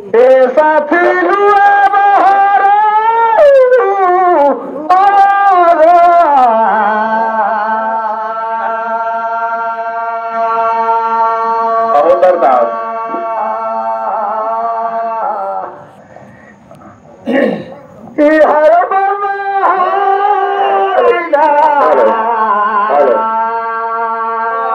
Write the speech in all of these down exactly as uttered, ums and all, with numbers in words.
ए साथी लुआ बहारा, हवलदार दास। ए हर बहारा। Hello, hello.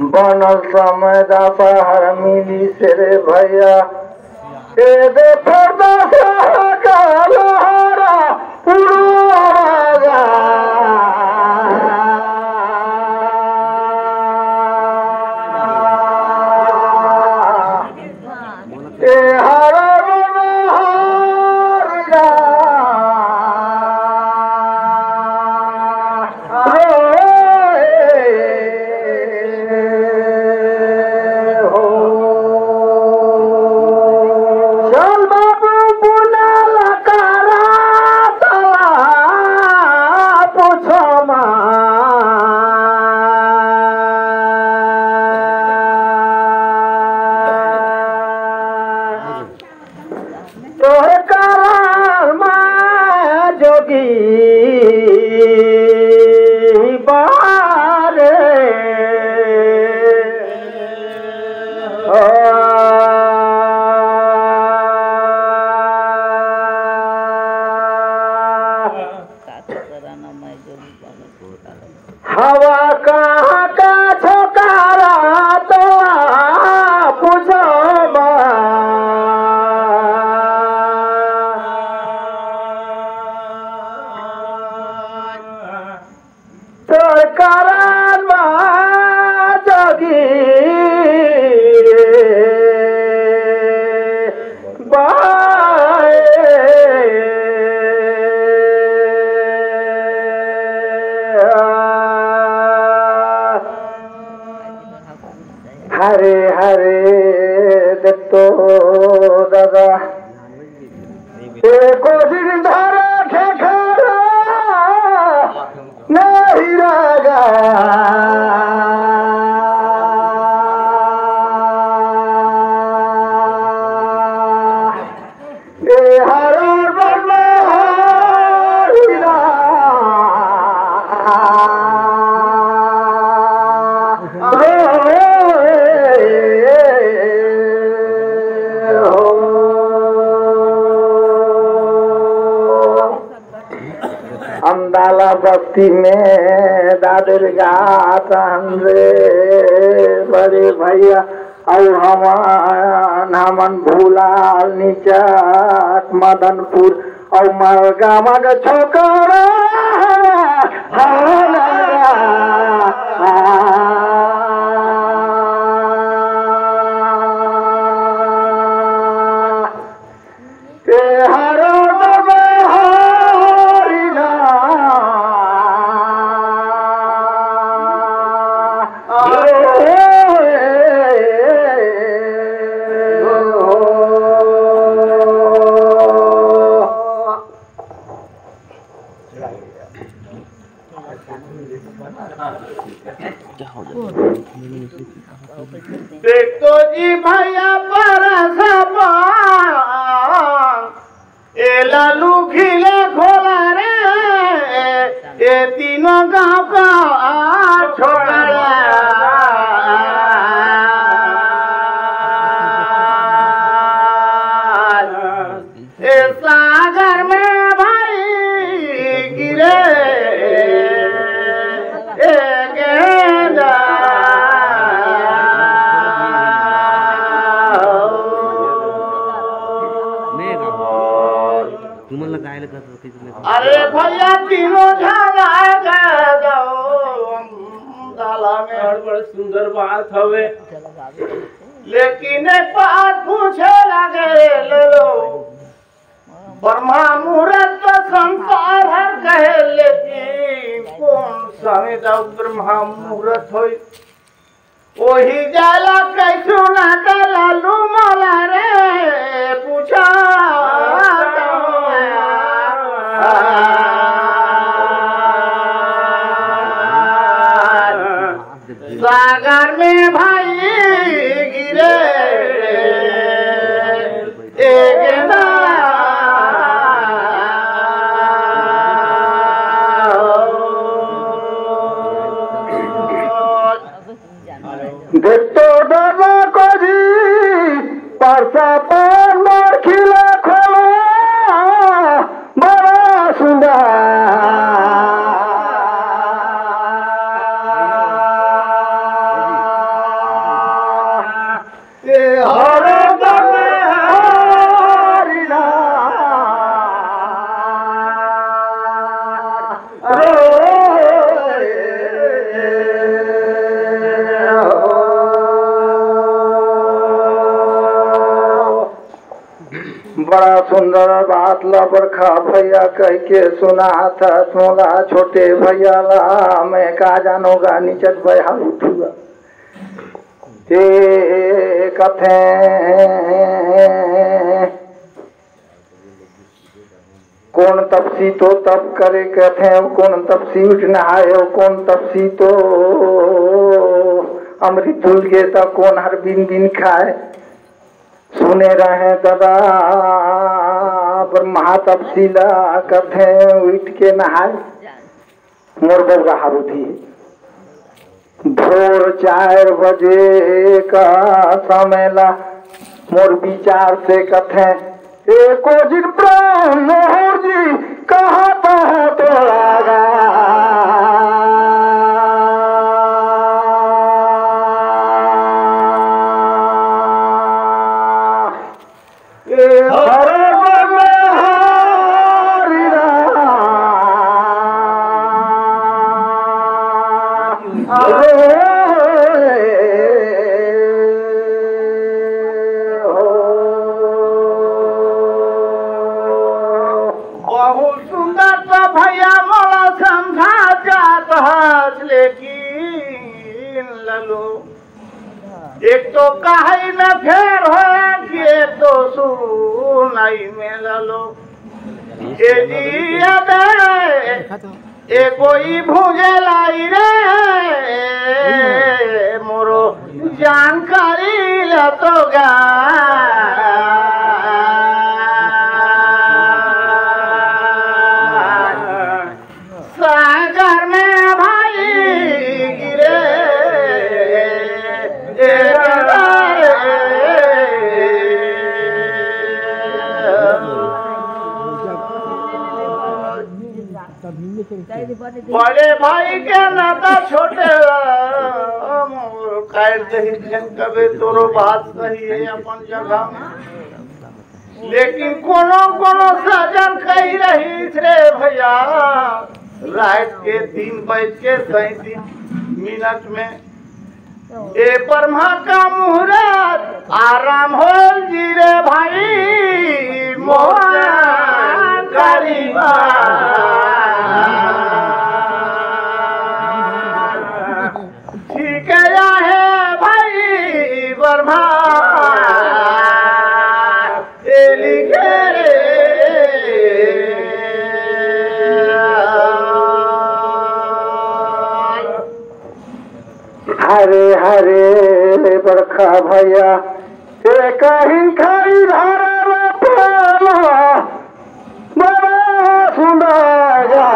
बनल समय दासा हर मिली से रे भैया। ए दे फरदा से हका लहरा उड़ावा। ए हर बहारा। चल बाबू बुलाल करा तला पूछो मा। तोर करम जोगी बारे। हवा कहाँ का छोकरा तो पूछो बा। तोर करम जोगी बाए। हरे हरे दत्तो दादा। एको दिन धरा खेखरा नहीं रगा। ए हर बहारा। अंदाला बस्ती में दादर गात हन रे बड़े भैया, अउ हमन, हमन भूलाल निचक मदनपुर, अउ मरगा मग छोकरा हमारा। ए हर बहारा। देख तो जी भैया परसपन, ए लालू खिले खोला रे, ए तीनों गांव का छोकरा। ए सागर में भारी गिरे, ए गेंदा। तुमन ला गाय ला कस रखे तुमने। अरे भैया, तीनों झन आए गए दो दाला में। बड़, बड़ सुंदर बात हवे। लेकिन एक बात पूछे लगे ले लो, ब्रह्मा मुहूर्त तो संसार हर कहे, लेकिन कौन समय तक ब्रह्मा मुहूर्त होई? ओही जाला कैसो ना लालू मोला रे पूछा। सागर में भाई गिरे एक ना देख तो डरना को जी, परसा पान मार खिला खोला, बड़ा सुंदर। ए हर दम हरि नाम रो। बड़ा सुंदर बात ला बड़खा भैया कह के सुनात हस मोला, छोटे भैया ला मैं का जानों गा, निचट बहा उठूंगा। ते कथे कोन तपसी तो तप करे कथे, कोन तपसी उठ नहाए, कोन तपसी तो अमृत भूल गे त कोन हर बिन बिन खाए। सुने रहे ददा, पर महातपसी ला कथे उठ के नहाए। मोर बउरा हा बुद्धि। भोर चार बजे का समय ला मोर विचार से कथे, एको दिन ब्रह्म मुहूर्त जी कहा तहा तोड़ा गा। ए हर बम हरि राम। बहुत सुंदर तो भैया मोला समझा जात हस, लेकिन ललो एक तो कहई में फेर हो कि एक तो सुनई में ललो। ए जी अबे ए कोई भूंजे लाई रे मोरो जानकारी ला तो गा। सागर में भाई गिरे एक बार। बड़े भाई के नाता छोटे काट दही जन कबे तोरो बात सही है अपन जगह में। लेकिन कोनो कोनो सजन कही रहिस रे भैया, रात के तीन बज के सैंतीस मिनट में ए परमा का मुहूर्त आराम होल जी रे भाई, मोहन गरीबा। ठीक है भाई वर्मा, ए लिखे रे। हरे हरे बड़खा भैया, ए कहीं खाई धारा ला पाला। बड़ा सुंदर गा।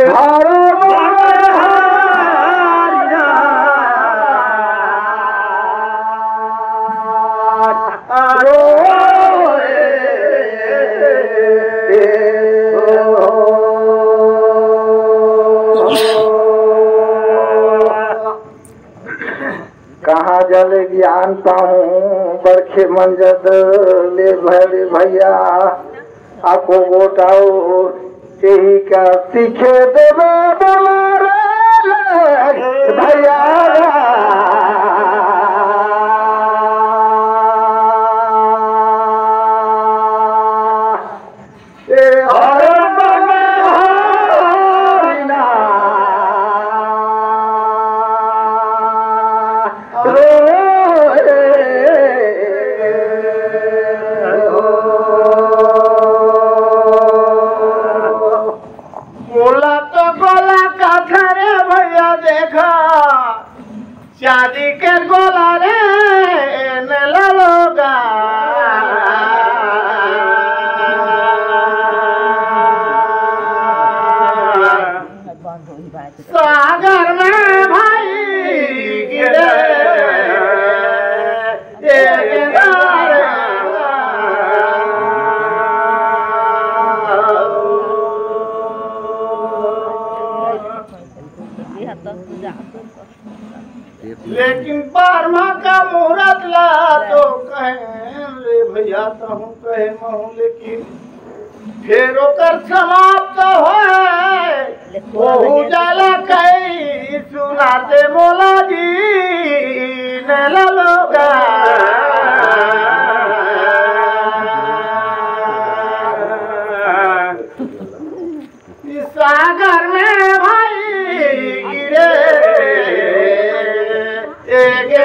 हर बड़ा हरिया। कहाँ जले ज्ञान पाहूँ बरखे मन जद ले भैरे भैया, आको गोटाओ तेही का सीखे देवे बोला रे भैया। ए हर बंग हरि नाम रो रे हो। तो कहे रे भैया, तहूँ कहे महूँ, लेकिन फेर ओकर समाप्त होय, ओहू जाला कई सुनाते मोला जी ने ललोगा। इस सागर में भाई गिरे एक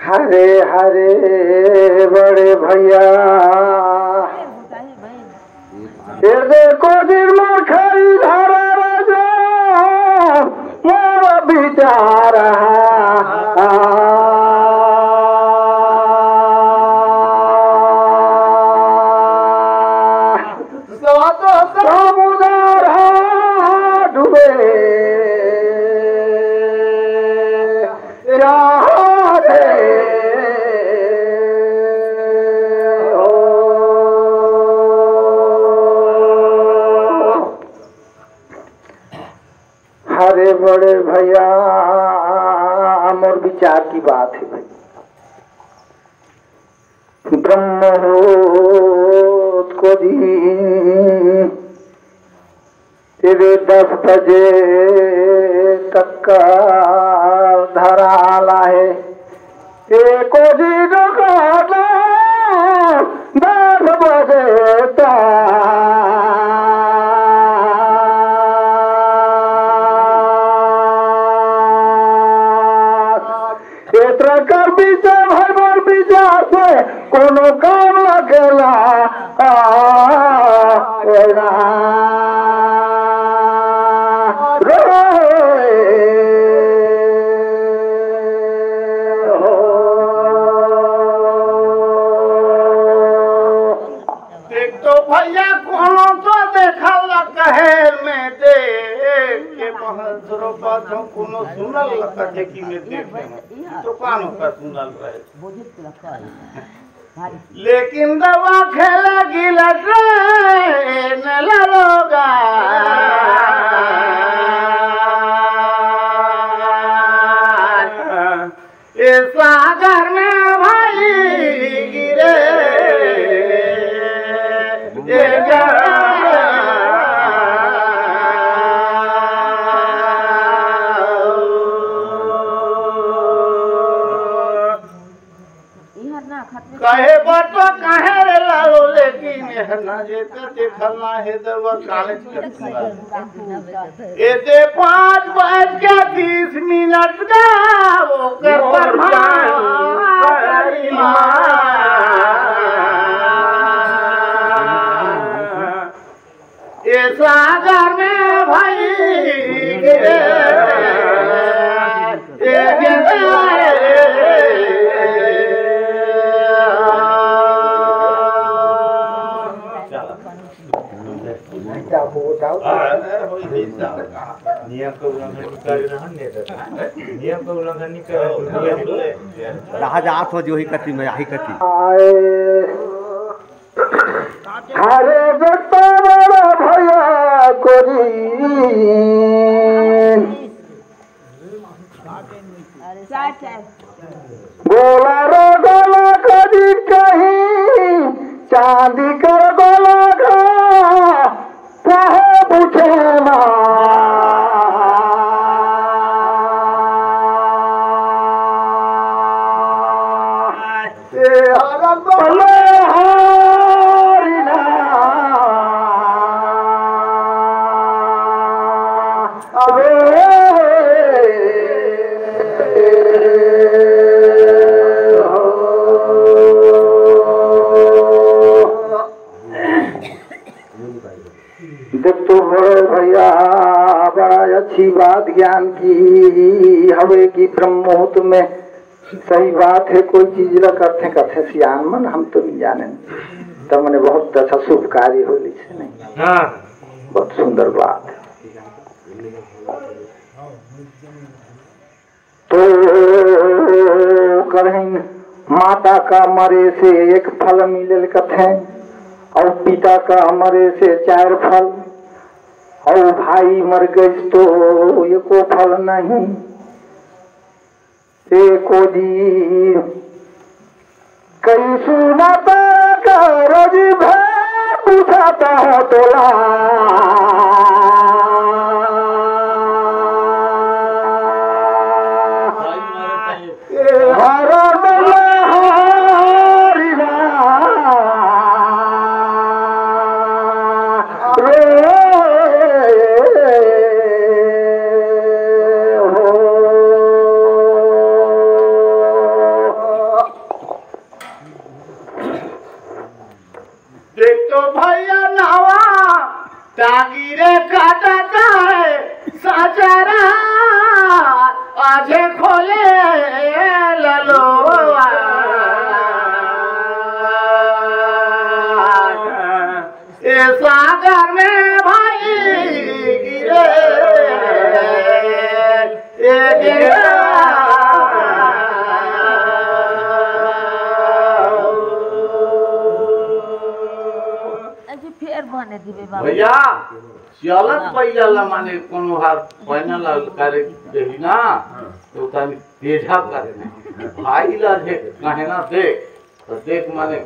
हरे हरे बड़े भैया, ये देखो दिन में खरी धारा राजा, मोर विचार हा। समुदर हा डूबे राधे हो। हरे बड़े भैया, मोर विचार की बात है भाई। ब्रह्म मुहूर्त को दिन तेरे दस बजे तक का धरा आला है। एको दिन खाना दस बजे तक। एतरा कर विचार, भाई, मोर विचार से कोनो काम लगेला। आ, ओए राम। रे हो। देख तो भैया, कोनो तो देखल कहे में देख के महल सरोपा तो कोनो सुनल कथे कि में देख के। तो कानो का सुनल रहे। लेकिन दवा खेला गिला ट्रेन ललोगा। ए सागर में भाई गिरे, ए गा- इहर ना खतरे कहे बर तो कहे रे लालो, लेकिन एहर ना जेकर देखल ना हे दवा कालेज कर पूरा। एते पाँच बज के तीस मिनट का ओकर मोर प्रधान जान करिमा। ए सागर में भाई गिरे, ए गिरे। नियम के उल्लंघन नहीं करे रहन, नहीं करता। नियम के उल्लंघन नहीं करे, नियम। रहा जात हो जो ही कति में, आही कति। आए। हरे जत्ता बड़ा भैया कोरी। गोला रो गोला कदी कहीं, चांदी कर गोला का, काहे पूछे ना। देख तो बड़े भैया, बड़ा अच्छी बात ज्ञान की हवे कि ब्रह्म मुहूर्त में सही बात है, कोई चीज ला करथे, कथे सियान मन, हम तो नहीं जाने। त मने बहुत अच्छा शुभ कार्य होले से नहीं। हाँ। बहुत सुंदर बात। तो करहिन माता का मरे से एक फल मिले कथे, और पिता का मरे से चार फल, अउ भाई मर गइस तो एको फल नहीं, एको दिन। कई सुनत कर जी भर पूछत हो तोला। हर नैया हरि रा रे हो। देख तो भैया नावा टांगी रे काटत हे साचारा, आजे खोले ललो। ए सागर में भाई गिरे, ए गिरा। अजी फेर बने दिबे बाबा। भैया, चलत हाँ। पहिला ला माने कोनो हार पहिना ला करे देही ना, तो तनी तेजा कर दे। भाई ला देख, कहे ना देख, तो देख माने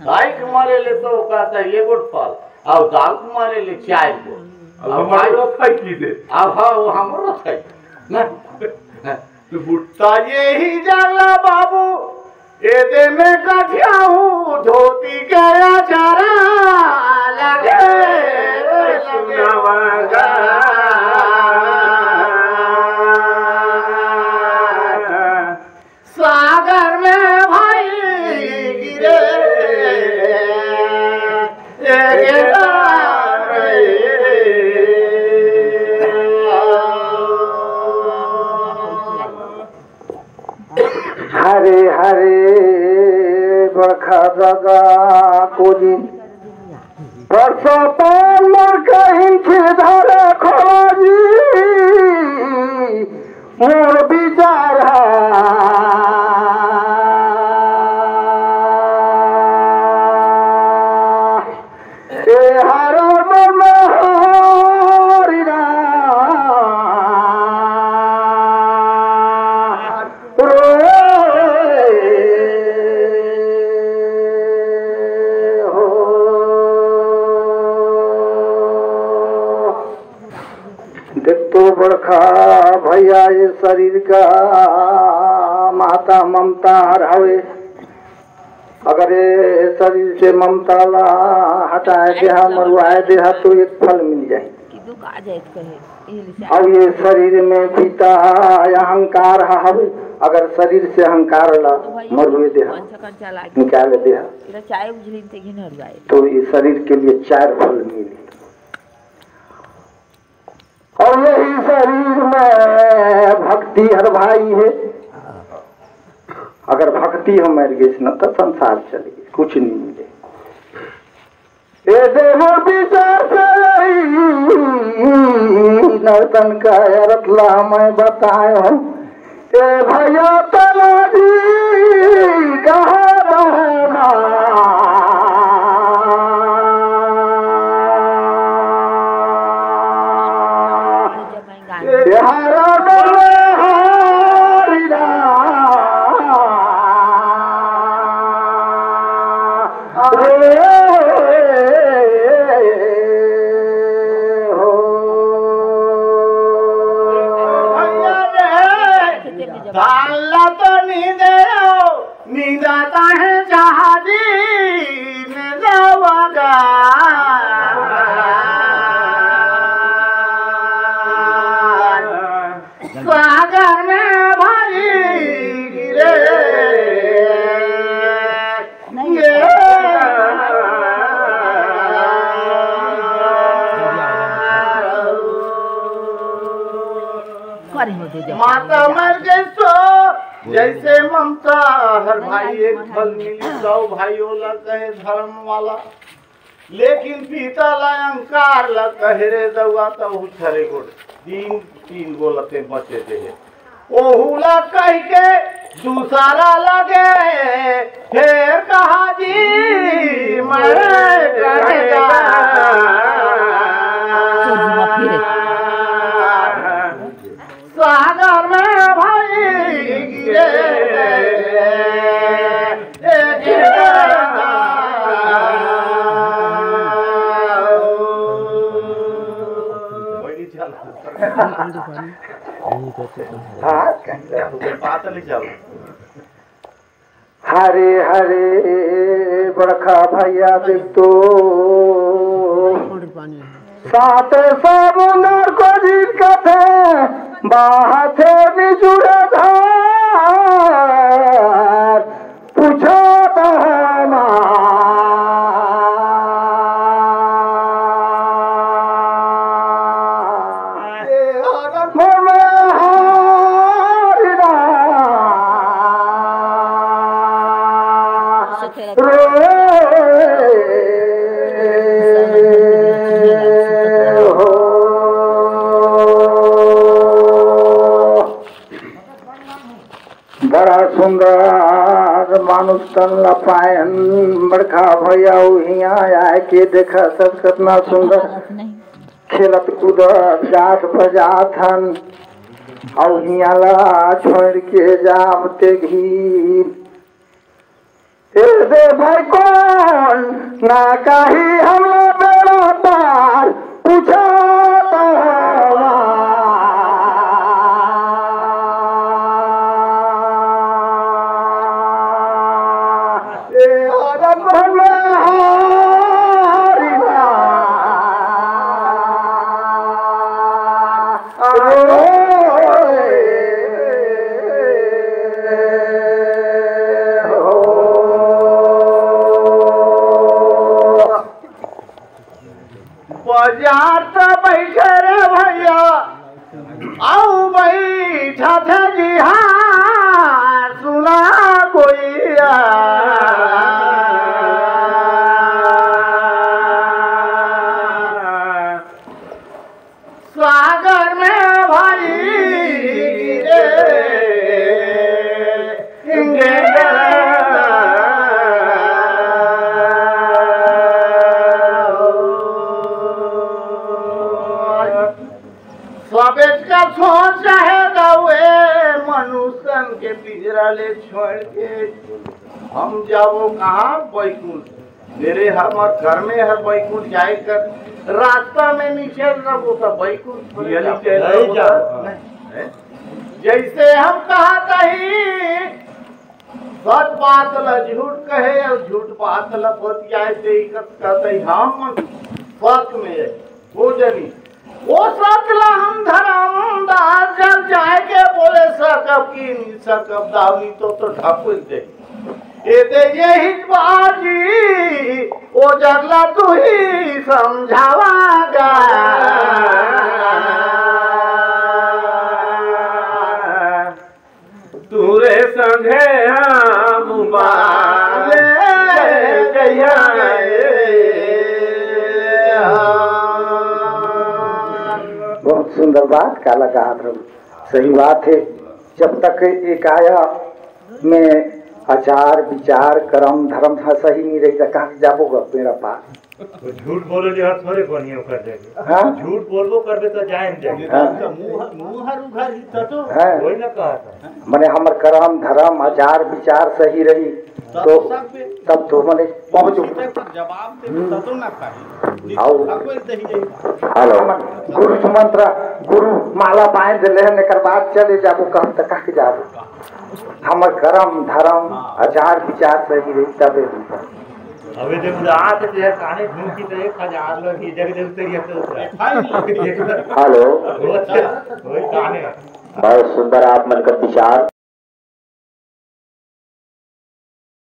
गाय के मारे ले तो कहता है ये गोट फल, और दाल के मारे ले चार गो। अब और हमारे भाई लोग खाई की दे। अब हाँ, वो हमरो खाई। ना? तो बुट्टा यही जाला बाबू, एदे में कठियाऊ धोती के अचारा लगे, लगे। सुनावागा। सागर में भाई गिरे, एक तारे। हरे हरे बड़खा ददा कोली, परसों पान मोर कहिन के धरे खोला जी, मोर विचार हा। ए हर मन हरि राम रे हो। देख तो बड़खा भैया, ये शरीर का माता ममता हर हवे। अगर ये शरीर से ममता ला हटाए देहा, मरुआए देहा, तो एक फल मिल जाए। कि दुख आ जाए तो कहे, ये ले से और ये शरीर में पिता अहंकार हवे, अगर शरीर से अहंकार ला तो भाई मरुए देहा, पाँच छक्का चला के निकाल देहा, इधर चाय उझलिन ते घिन हर जाए। तो ये शरीर के लिए चार फल मिले। और यही शरीर में भक्ति हर भाई है। अगर भक्ति हम मर गए न, तो संसार चले गए, कुछ नहीं मिले। ए देवर विचार से यही नर्तन का अरथ ला मैं बताए हूँ। ए भैया तलाजी कहाँ रहना? बिहारा में हरि राम रे हो। भैया रे, धान ला तो नी दे, निंदा ताहे जहाजी में जावागा। सागर में भाई गिरे। ये करे हो दे जा। माता मर गई तो जैसे ममता हर भाई एक फल मिली, सौ भाई ओला कहे धर्म वाला। लेकिन पिता ला अहंकार ला कहे रे दउआ, तहु थरे गोट तीन, तीन गो लते बचे दे हे। ओहू ला कह के दूसरा लगे, फेर कहा जी मैं कहेगा। सागर में भाई गिरे। हाँ, पातली चल। हरे हरे बड़का भैया देख तो, सात समुंदर को जीत कथे, बाहथे निजुर धार, पूछो तो हमार। बड़ा सुंदर मानुष तन ला पायन। बड़का भैया, हिया आए के देखा सब कितना सुंदर खेलत कूदत गात बजात हन, अउ हिया ला छोड़ के जाब ते घी। ए दे भाई कौन ना काही हमला बेड़ा पार पूछा तो हवा। ए हरन मन में हारी ना। बाजार त बैठे रे भैया, अउ बैठा थे जी हाँ, सुना कोई। सागर में भाई गिरे, गिरे। सबेच का सोच हे गए मनुष्यन के पिंजरा ले छोड़ के हम जाबो कहाँ? बैकुंठ। मेरे हमर घर में हर बैकुंठ जाए कर रास्ता में निकल रहो तो बैकुंठ थोड़े यही जाओ। चल नहीं रहो जाओ। तो। हैं? जैसे हम कहा कही सच बात ला झूठ कहे और झूठ बात ला बतियाए ते ही कस कहते हम सच में है। वो जनी ओ सतला हम धरमदास जब जाए के बोले सकब की नहीं सकब दावनी तो, तो ढकुल दे। ए दे यही बाजी, ओ जगला तू ही समझावागा। तोरे संगे हम बाले जइया रे। बहुत सुंदर बात का लगा आप लोग। सही बात है, जब तक एक आया में आचार विचार कर्म धर्म ह सही नहीं रही तो कहाँ जाबो ग पेड़ा पार? तो झूठ बोले जो है थोड़े बढ़िया कर देंगे। हाँ? झूठ बोलबो करबे तो जाए हम जाए। हाँ। तो मुंह, मुंह हर उघार ही तो, तो हाँ। वही ना कहा था। मने हमर कर्म धर्म आचार विचार सही रही तब तो, सब पे तब तो मने पहुंच उसी type का जवाब दे तो, तो ना खाई। आओ। अब कोई सही नहीं। हेलो। गुरु मंत्र, गुरु माला बांध ले, एकर बाद चले जाबो, कहम त कह के जाबो। हमर कर्म धर्म आचार विचार सही रही तबे हम। अबे जब रात के काने घूम की तो एक हजार लोग ही जग जग तेरी तो। हेलो। वही काने। बहुत सुंदर आप मन का विचार।